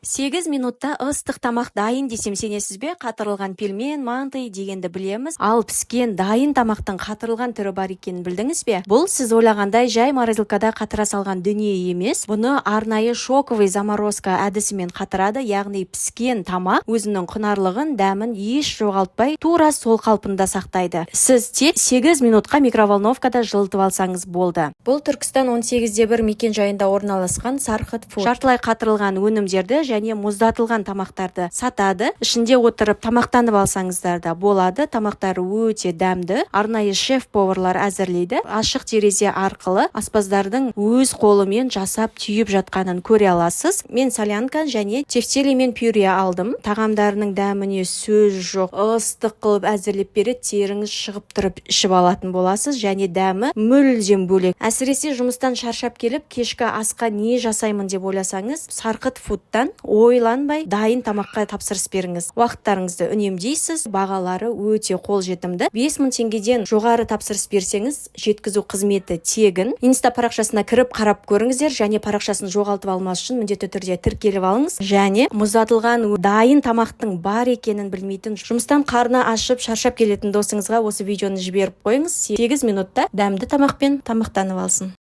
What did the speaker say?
8 минутта ыстық тамақ дайын десем, сенесіз бе? Қатырылған пельмен, манты дегенді білеміз. Ал піскен дайын тамақтың қатырылған түрі бар екенін білдіңіз бе? Бұл сіз ойлағандай жай морозилкада қатыра салған дүние емес. Бұны арнайы шоковый заморозка әдісімен қатырады, яғни піскен тамақ өзінің құнарлығын, дәмін еш жоғалтпай, тура сол қалпында сақтайды. Сіз тек 8 минутқа микроволновкада жылытып алсаңыз болды. Бұл Түркістан 18-де 1 мекен жайында орналасқан «Сарқыт фуд». Жартылай қатырылған өнімдерді және мұздатылған тамақтарды сатады. Ішінде отырып тамақтанып алсаңыздар да болады. Тамақтары өте дәмді, арнайы шеф поварлар әзірлейді. Ашық терезе арқылы аспаздардың өз қолымен жасап, түйіп жатқанын көре аласыз. Мен солянка және тефтели мен пюре алдым. Тағамдарының дәміне сөз жоқ, ыстық қылып әзірлеп береді. Теріңіз шығып тұрып ішіп алатын боласыз және дәмі мүлдем бөлек. Әсіресе жұмыстан шаршап келіп, кешкі асқа не жасаймын деп ойласаңыз, «Сарқыт фудтан» ойланбай дайын тамаққа тапсырыс беріңіз. Уақыттарыңызды үнемдейсіз. Бағалары өте қолжетімді. 5000 теңгеден жоғары тапсырыс берсеңіз, жеткізу қызметі тегін. Инста парақшасына кіріп, қарап көріңіздер және парақшасын жоғалтып алмас үшін міндетті түрде тіркеліп алыңыз. Және мұздатылған дайын тамақтың бар екенін білмейтін, жұмыстан қарны ашып, шаршап келетін досыңызға осы видеоны жіберіп қойыңыз. 8 минутта дәмді тамақпен тамақтанып алсын.